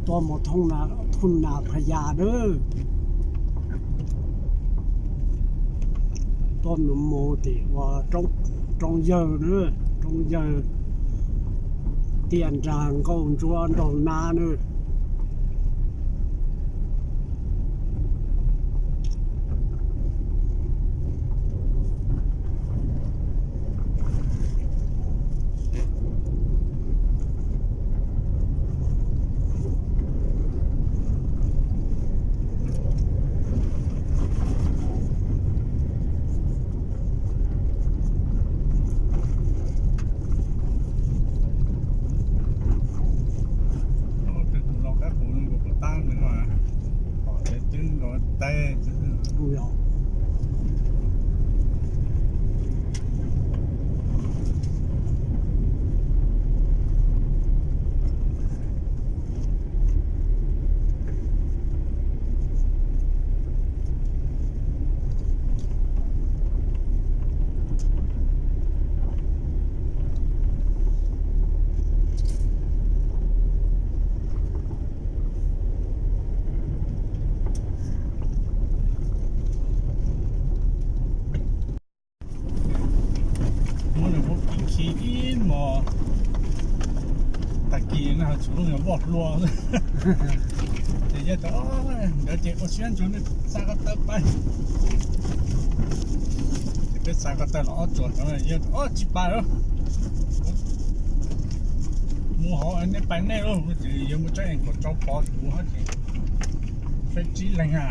Tuaj mus thooj Nas Phas Yas nawb. Tuaj mus tim ua roob yawg nawb, roob yawg tiaj nrag nkauj ntsuab nraug nab nawb. Tus lau kab qus nkaus puas tab nws no, pom tias twb nkaus tes xwb. Muab nws muab khi khi ib hmos, tag kis no tshuav lub nyuag voj hlua. Ces yog tias nkawd ces ua siab ntsoov nej xa ko taw pais. Ces peb xa ko taw los ob tsuas no yog tias ob tsis pais lawm, mus hauv nej pais nej lauj, ces yog muaj tsob es kom tsau pov kuv hab ces peb tsib leeg ha.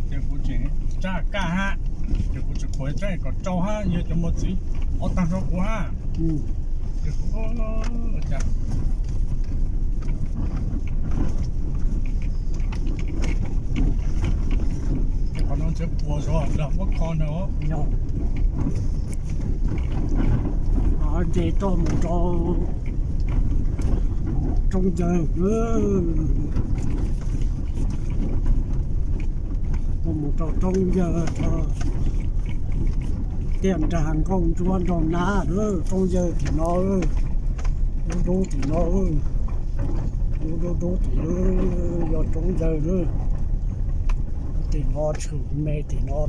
Ces kuv tseem tsab kaj hab, ces kuv tseem khuam tsob es kom tsau hab, yog cov mos txwv ov tag nrho kuv hab. Ces kuv, ces qhov no ntshe puas zog los muab kho ntag. Ces tuaj mus rau roob yawg, tuaj mus rau roob yawg, tiaj nrag nkauj ntsuab nraug nab, roob yawg tim no, dub dub tim no, dub dub dub tim, yog roob yawg, tim no tshwm me tim no.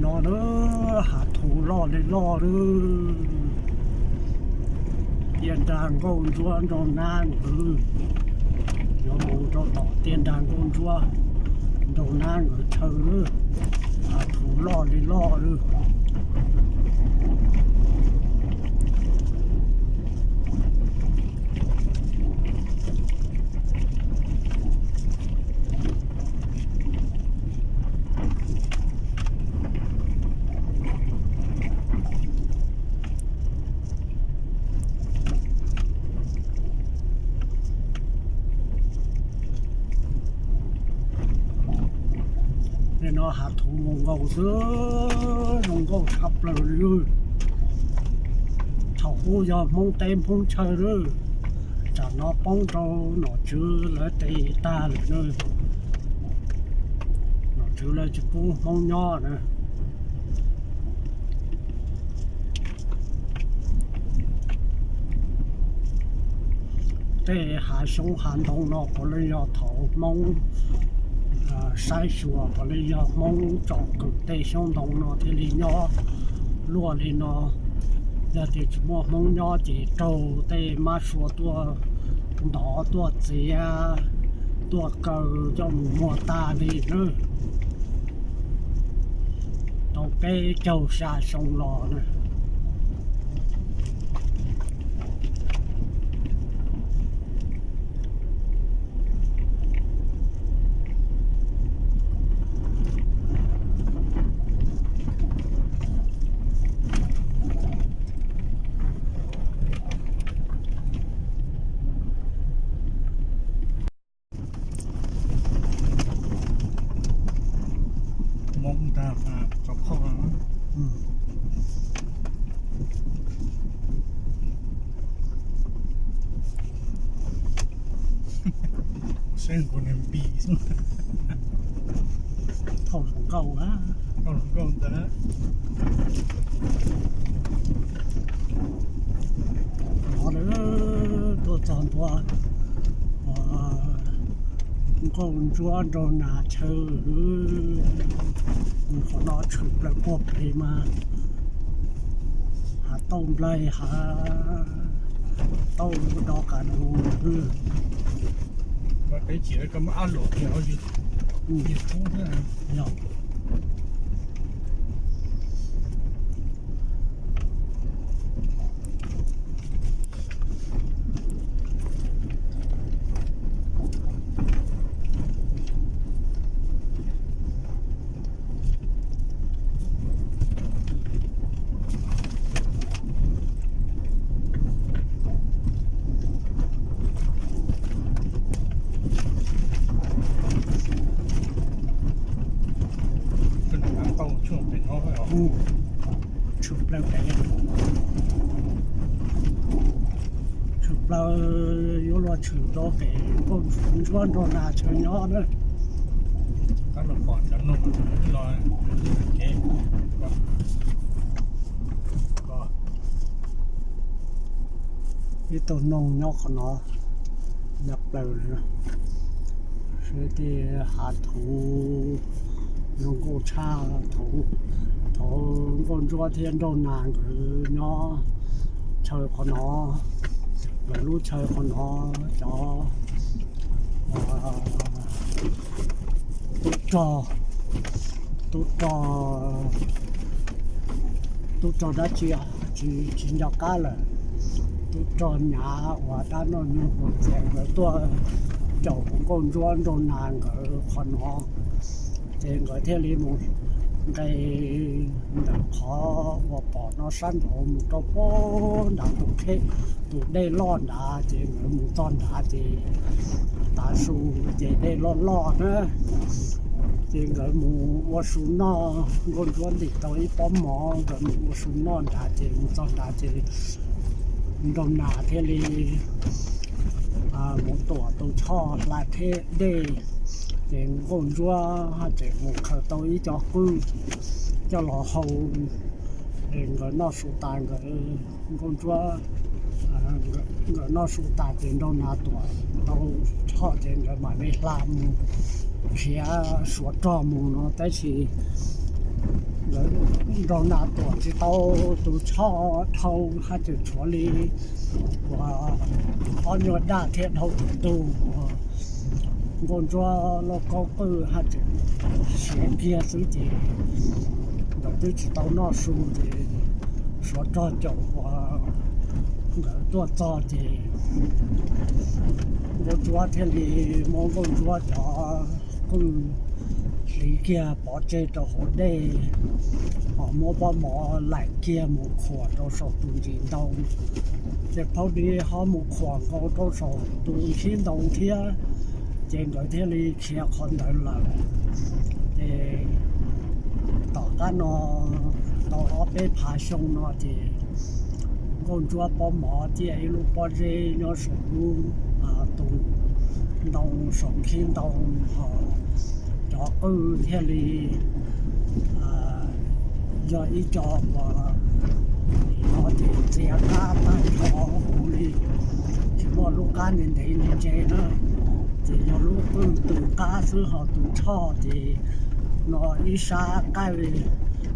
No na, hav thuv loj li loj lawm, tiaj nrag nkauj ntsuab nraug nab nkawd, yuav mus rau tom tiaj nrag nkauj ntsuab nraug nab nkawd chaw lawm, hav thuv loj li loj lawm. Nim no hav thuv zoo nkauj xwb, zoo nkauj tshaj plaws li. Thaum ub yog Hmoob teb Hmoob chaw lawm, tsam no poob rau nom tswv lawv tes tag lawm na. Nom tswv lawv tsis pub Hmoob nyob na. Tej hav xyoob hav ntoo no puav leej yog thaum Hmoob saib xyuas, puav leej yog Hmoob tsom kwm tej xyoob ntoo no thiaj li nyob luaj li no. Yog tias tsis muaj Hmoob nyob ces raug tej mab sua tuaj ntov tuaj txiav tuaj kaw coj mus muag tag li na. Tau peb caug xya xyoo los na. Thaum hluas nkauj a, thaum hluas nkauj ntawd. Hnov lawm, tuaj txog ntua, ua, nkauj ntsuab nraug nas chaw, qhov no tshwm plaws puag pem mas hav tauj nplaig, hav tauj do qas nus. Peb chim koj muab ab luam kiag, yog. Tshwm plaws pem, tshwm plaws yuav luag tshwm rau pem nkauj ntsuab nraug nas chaw nyob na. Ib tug noog nyob qhov no, nyob plaws sab tej hav thuv, zoo nkauj tshaj. Thaum nkauj ntsuab thiab nraug nas nkawd nyob chaw qhov no, nkawd lub chaw qhov no, cov tub rog, tub rog, tub rog dab tsi tsis nco qab lawm. Tub rog nyav uas dab noj nyuj mus txias nkawd tuaj caum nkauj ntsuab nraug nas nkawd qhov no, ces nkawd thiaj li mus nqes ntawm qhov uas pom no sab nraud mus rau puag nram tus kheb, tus dej loj nrad, ces nkawd mus txog nrad ces tav su ces dej loj loj na, ces nkawd mus ua su noj, nkauj ntsuab ntim tau ib pob mov, nkawd mus ua su noj nrad ces mus txog nrad ces nraug nas thiaj li mus tuam tus choj hla theb dej, ces nkauj ntsuab tseem mus khaws tau ib co qwj coj los hau, nkawd noj su tas nkawd, nkauj ntsuab, nkawd noj su tas ces nraug nas tuam tau choj ces nkawd mam li hla mus khiav suav rog mus no tab sis nraug nas tuam tsis tau tus choj dhau, haj tseem tshuav li uas ob nyuag daj thiab dhau tus ntug. Nkauj ntsuab lauj kaub qwj haj tseem siav kiag xwb ces nkawd twb tsis tau noj su ces suav rog caum uas nkawd tuaj txog ces nkauj ntsuab thiaj li muab nkauj ntsuab cov qwj hliv kiag pov tseg rau hauv dej, ho muab pob mov laim kiag mus khuam rau saum tus ntsis ntoo, ces phaub dib ho mus khuam nkaus rau saum tus nkhib ntoo thiab, ces nkawd thiaj li khiav qhov ntawd lawm. Ces tom qab no tau ob peb phav xyoo no ces nkauj ntsuab pob mov ciaj ib lub pob zeb nyob saum lub tus ntoo saum nkhib ntoo, ho cov qwj thiaj li yog ib co uas no ces txias qab tag nrho huv li, tsis muaj lub qab ntev ntev ntse na, ces yog lub qwj tus qab xwb ho tus choj ces no ib sab qaij,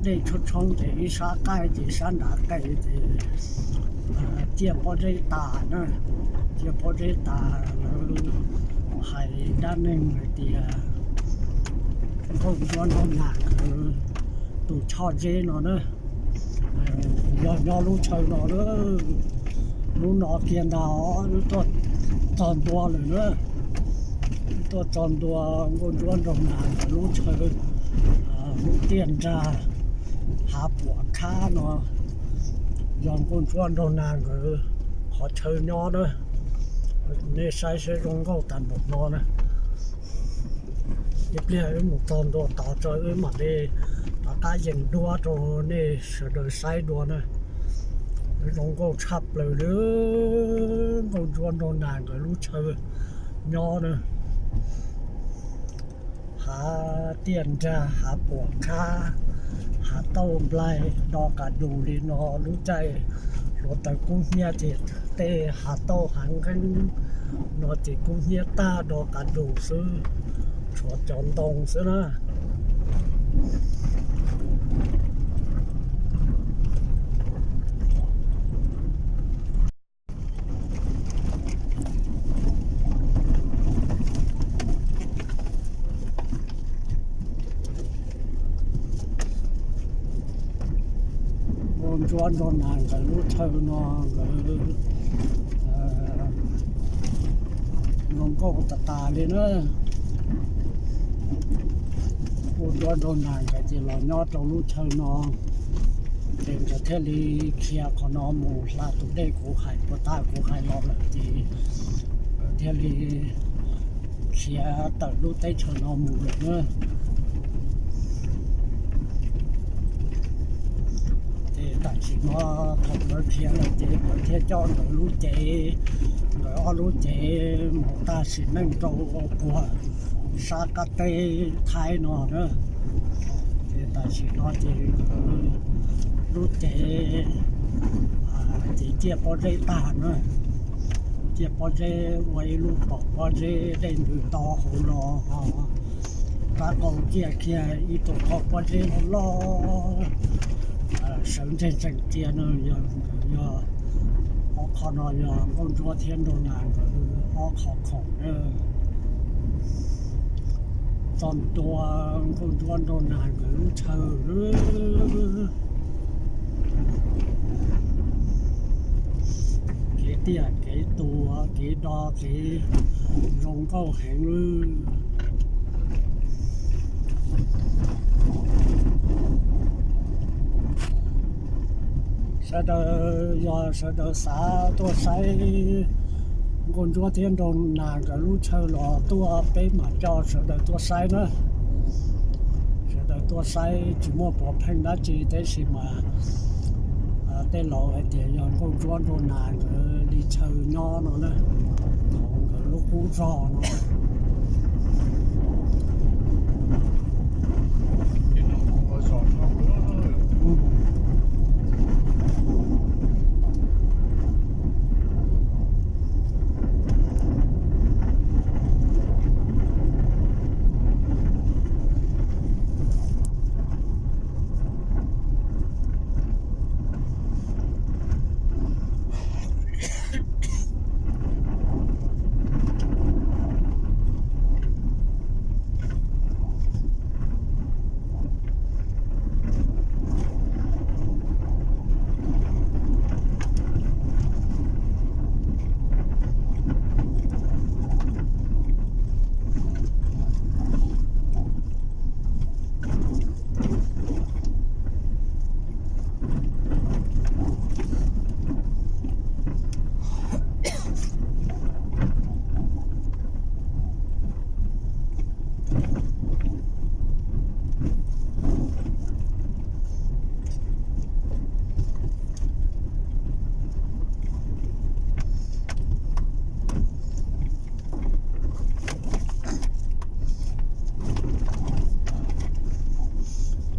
dej tshoob tshoob ces ib sab qaij ces sab nrad qe ces ciaj pob zeb tas na, ciaj pob zeb tas. Lawv hais dab neeg hais tias nkauj ntsuab nraug nas nkawd tus choj zeb no na, yog nyob lub chaw no na, lub no kiag ntag, wb tuaj txog ntua lawm na, wb tuaj txog ntua nkauj ntsuab nraug nas nkawd lub chaw, lub tiaj nrag hav puam khab no, yog nkauj ntsuab nraug nas nkawd qhov chaw nyob na. Nej saib seb zoo nkauj tag npaum no na. Ib pliag wb mus txog ntua tod tso wb mam li rov qab yees duab rau nej sawv daws saib dua na. Zoo nkauj tshaj plaws li, nkauj ntsuab nraug nas nkawd lub chaw nyob na. Hav tiaj nrag, hav puam khab, hav tauj nplaig do qab dus li no, lub caij hluav taws kub hnyiab ces tej hav tauj hav nqeeb no ces kub hnyiab tag do qab dus xwb, tshuav cov ntoo xwb na. Nkauj Ntsuab Nraug Nas nkawd lub chaw no nkawd zoo nkauj tas tas li na. Nkauj Ntsuab Nraug Nas nkawd ces los nyob rau lub chaw no, ces nkawd thiaj li khiav qhov no mus hla tus dej kuv hais puas tag kuv hais los lawm ces nkawd thiaj li khiav tawm lub teb chaws no mus lawm na. Ces tam sim no thaum nkawd khiav lawm ces nkawd thiaj coj nkawd lub cev, nkawd ob lub cev mus tag sim neej rau puag sab qab teb Thaib no na. Ces tam sim no ces nkawd lub cev ces ciaj pob zeb tag na, ciaj pob zeb ua ib lub pom pob zeb dej ntws to hauv los ho rab qau ciaj kiag ib tug qau pob zeb loj loj sawv ntsees ntsees cia no. Yog, yog ob qho no yog Nkauj Ntsuab thiab Nraug Nas nkawd ob qho khoom na. Txog ntua Nkauj Ntsuab Nraug Nas nkawd lub chaw, kev tiaj kev tuag kev do kev zoo nkauj heev lawm. Sawv daws, yog sawv daws xav tuaj saib Nkauj Ntsuab thiab Nraug Nas nkawd lub chaw los tuaj, peb mam coj sawv daws tuaj saib na. Sawv daws tuaj saib tsis muaj puav pheej dab tsi tab sis mas tej laus hais tias yog Nkauj Ntsuab Nraug Nas nkawd li chaw nyob no na, thaum nkawd lub qub zog no.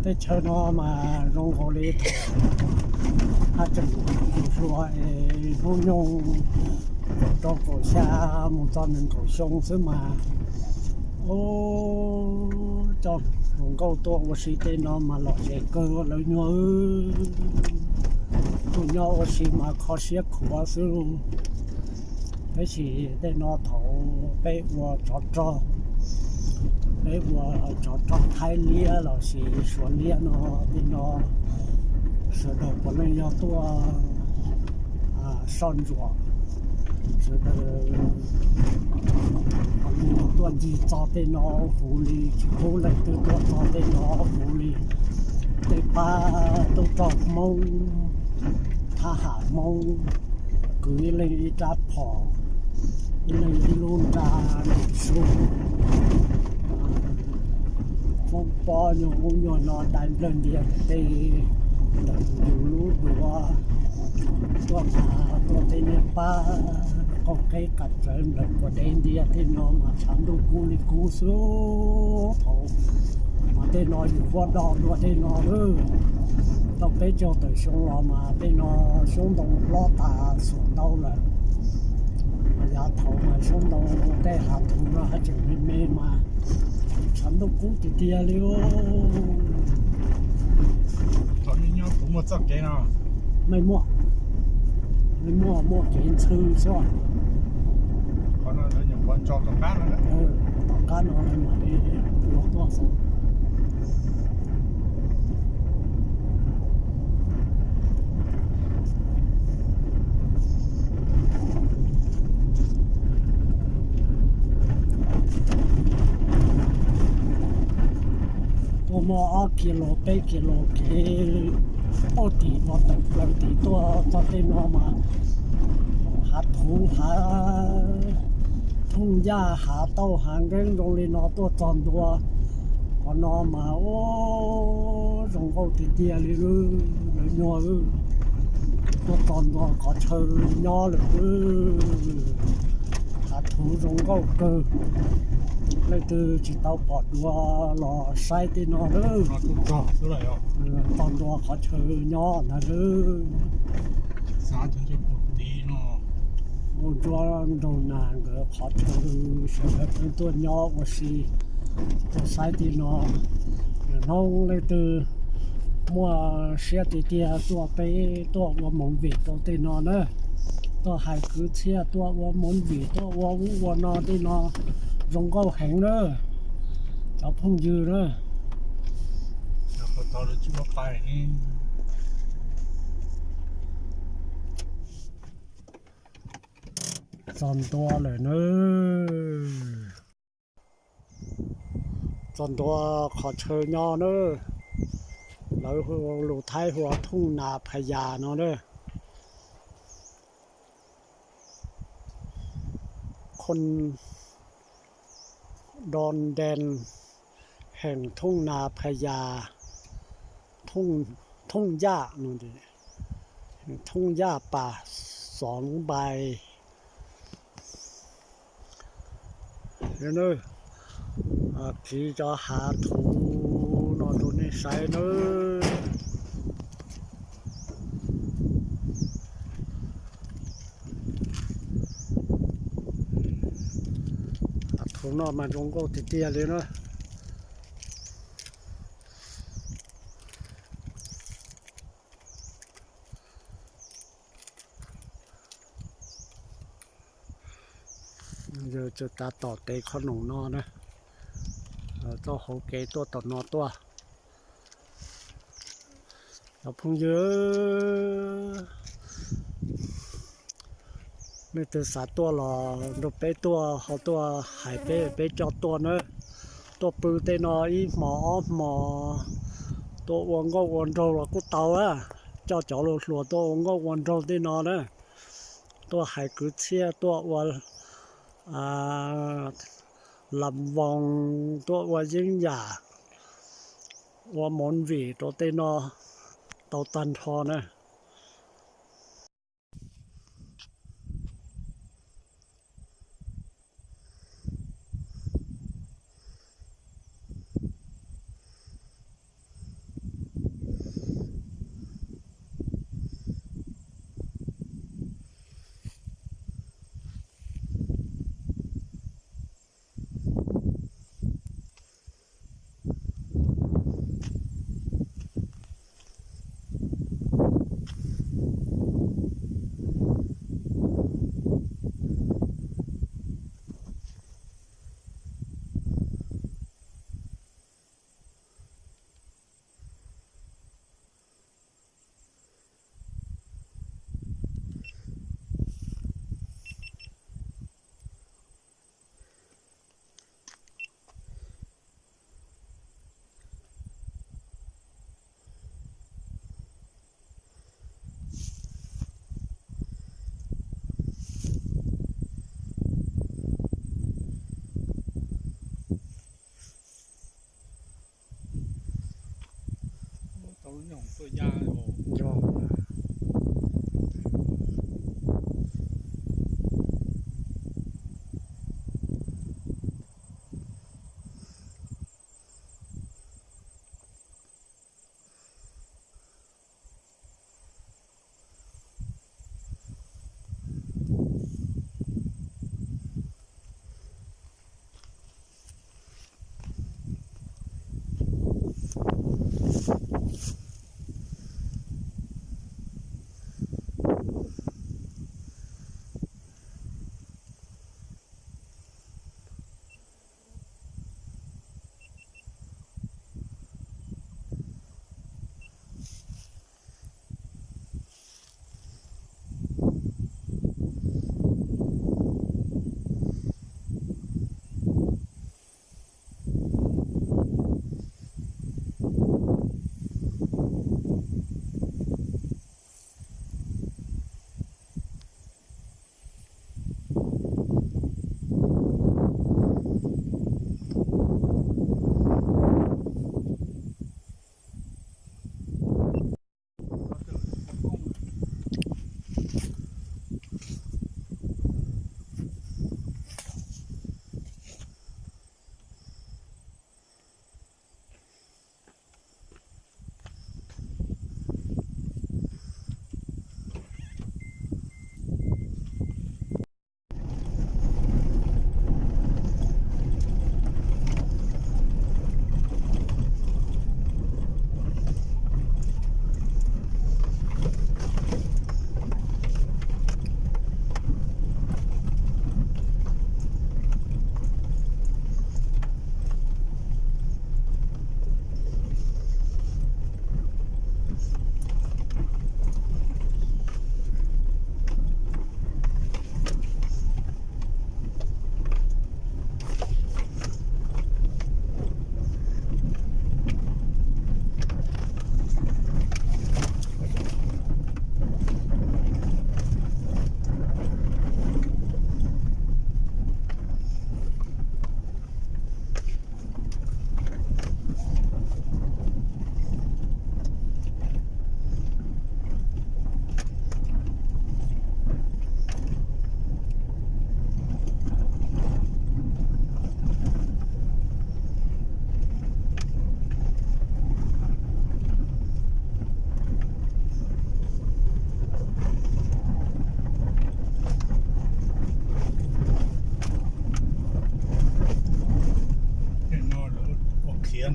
Teb chaws no mas zoo nkaus li thaum haj tseem hluas es hnub nyoog kaum rau kaum xya mus txog nees nkaum xyoo xwb mas, ub, coj hluas nkauj tuaj ua si tej no mas lom zem kawg lawv nyuag. Tuaj nyob ua si mas kho siab khuav xwb. Tab sis tej no thaum peb ua tsov rog, peb ua tsov rog Thaib liab los sis Suav liab no, tej no sawv daws puav leej yog tuaj soj ntsuam, sawv daws puav leej yog tuaj ncig txog tej no huv li, tsis pub leej twg tuaj txog tej no huv li. Tej pab tub rog Hmoob, thab ham Hmoob kwv ib leeg ib rab phom, ib leeg ib lub nra nram su, foob pob nyuag ub nyuag no dai nplawg ntias tej ntawm yus lub duav tuaj mas tuaj tej niag pab Qaum qeb qas tsawv nplawm quas dev ntiag tej no mas tshav ntuj kub li kub xwb thaum mas tej no yus huab do dua tej no lawm. Tau peb caug tawm xyoo los mas tej no xyoob ntoo hlob tas xuas ntau lawm. Yav thaum mas xyoob ntoo tej hav thuv no haj tseem me me mas tshav ntuj kub tiag tiag li. Thaum nyob nyob puas muaj txoj kev no? Maj muaj, maj muaj, muaj kev ntxhw xwb. Qhov no lawv nyuam qhuav tso tom qab no, tom qab no lawv mam li ua tuaj xwb. Tuaj muaj ob kis lus peb kis lus kev, tuaj tim ua tawm plaws tim tuaj txog tej no mas hav thuv hav thooj yaj hav tauj hav nqeeb zoo li no tuaj txog ntua qhov no mas ua zoo nkauj tiag tiag li lawv nyuag. Tuaj txog ntua qhov chaw nyob lawm, hav thuv zoo nkauj kawg. Leej twg tsis tau pom dua los saib tej no lawm. Txog ntua qhov chaw nyob ntag lawm. Nkauj Ntsuab Nraug Nas nkawd qhov chaw sawv daws pheej tuaj nyob ua si, tuaj saib tej no. Hnub leej twg muaj siab tiag tiag tuaj peb tuaj ua movie rau tej no na, tuaj hais kwv txhiaj tuaj ua movie tuaj ua ub ua no tej no zoo nkauj heev na cov phooj ywg na. Txog ntua lawm na. Txog ntua qhov chaw nyob na. Lawv hu lus Thaib hu ua thooj Nas Phas Yas no na. Khon Don Đen, hẻm Thung Nas Phas Yas, Thung Yaj no, Thung Yaj Pas Xoov Npai. Kiv cov hav thuv no rau nej saib nawb. Hav thuv no mas zoo nkauj tiag tiag li na. Yog tsuas tav tom tes qhov noom no na, txoj hauv kev tuaj tom no tuaj. Cov phooj ywg, nej twg xav tuaj los nrog peb tuaj, ho tuaj hais peb, peb coj tuaj na. Tuaj pw tej no ib hmos ob hmos, tuaj ua nkauj ua nraug los kuj tau a. Coj cov hluas tuaj ua nkauj ua nraug tej no na, tuaj hais kwv txhiaj, tuaj ua lam voos, tuaj ua yeeb yam, ua movie rau tej no tau tag nrho na. Tau lub nyom tuaj ya. Yog.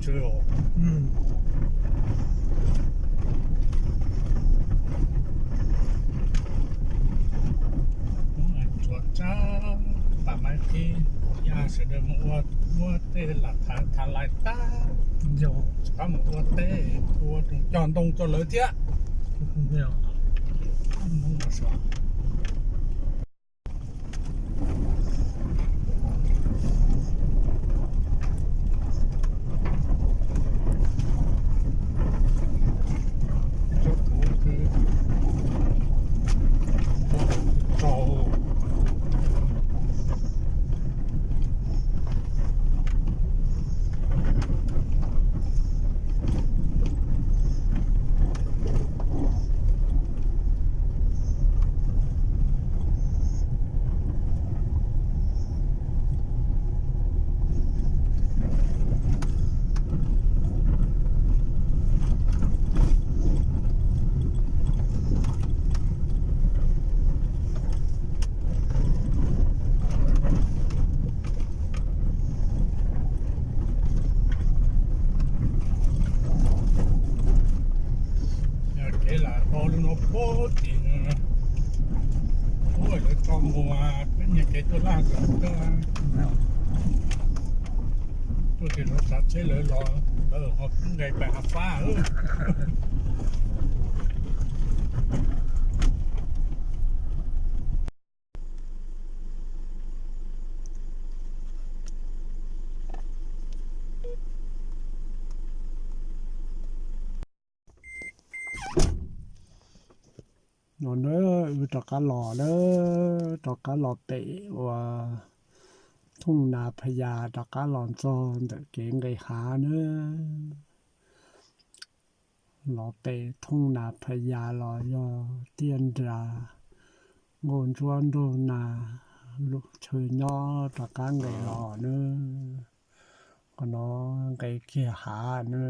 Tsuas tsab pam maiv qhib, yog sawv daws mus ua, muab tej lam thav lais tag, rov qab mus ua teb, ua cog ntoo rau lawv thiab. Yog kev lam do lub no puag tim, ub, lawv tso mus peb niag kev tuaj laj kawg, tuaj tim lawv tsav tsheb lawv los, lawv ho nqes pais hav fab. No na, wb rov qab los na, rov qab los pem uas thooj Nas Phas Yas, rov qab los txog ntawm kev nqis hav na. Los pem thooj Nas Phas Yas los yog tiaj nras, nkauj ntsuab nraug nas, lub chaw nyob rov qab nqis los na. Qhov no nqis kiag hav na.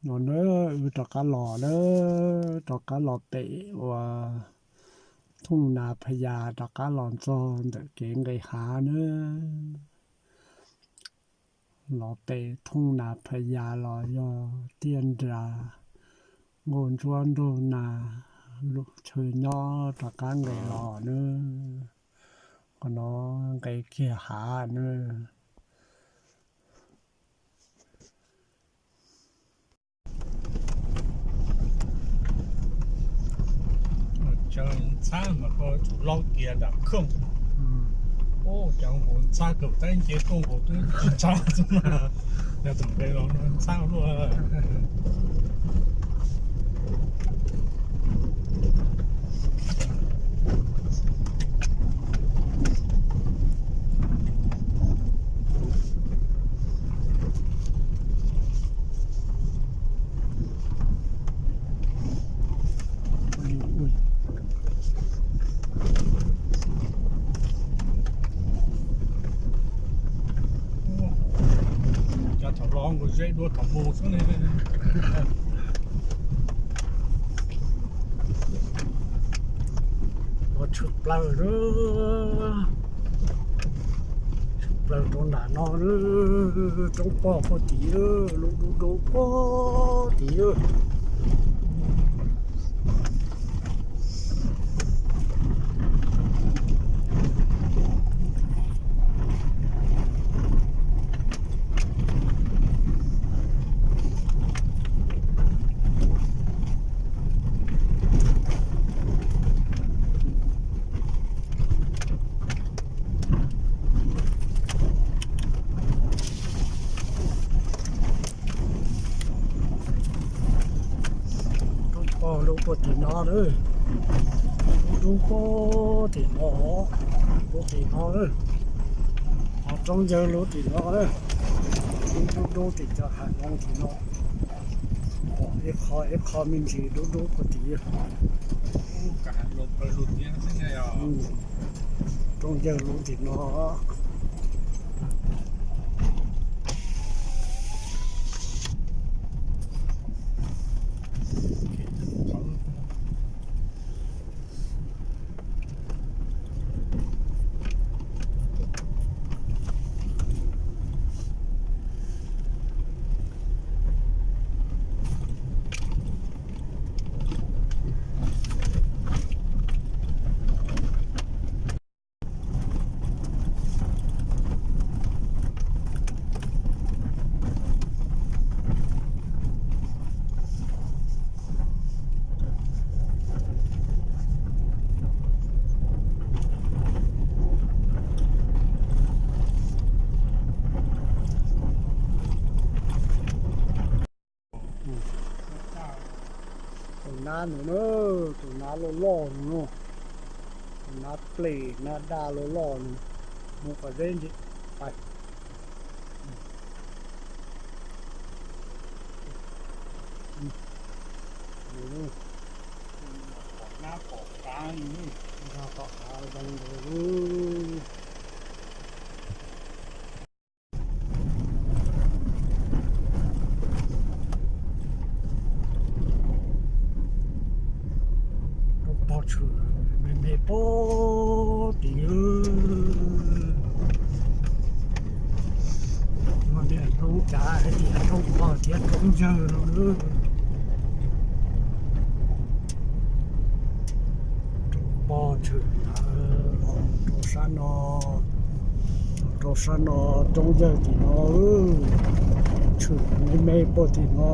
No na, wb rov qab los na, rov qab los pem uas thooj Nas Phas Yas, rov qab los txog ntawm kev nqis hav na. Los pem thooj Nas Phas Yas los yog tiaj nras, nkauj ntsuab nraug nas, lub chaw nyob rov qab nqis los na. Qhov no nqis kiag hav na. Caw ntxhab mas koj tsum laub kiag dam khooj. Ub, cov nqus ntxhab kawm tab nce tuaj nqus twb tsis ntxhab xwb na. Yog tus nqe los ntxhab luaj. Cov thaum los nkaus zeb dua thaum mus xwb li. Ua tshwm plaws, tshwm plaws rau nram no, roob pog puag tim, lub dub dub puag tim. Roob pog lub puag tim no lawm, lub dub puag tim no, lub tim no lawm, ho roob yawg lub tim no lawm, lub dub dub tim cov hav zoov tim no, ib qho ib qho me ntsis dub dub puag tim. Roob yawg lub tim no. Nav no na, tus nav loj loj no, tus nav ples nav daj loj loj no, mus kom deb ntsis pais. Pom nab pom qav, nrog tom qav zoo nkaus. Roob pog tshwm me me puag tim, no niag roob cav hais tias roob pog thiab roob yawg no. Roob pog tshwm ntawd los rau sab no, los rau sab no roob yawg tim no, tshwm me me puag tim no,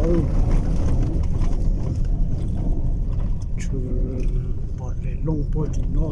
tshwm pom dlej loog puag tim no.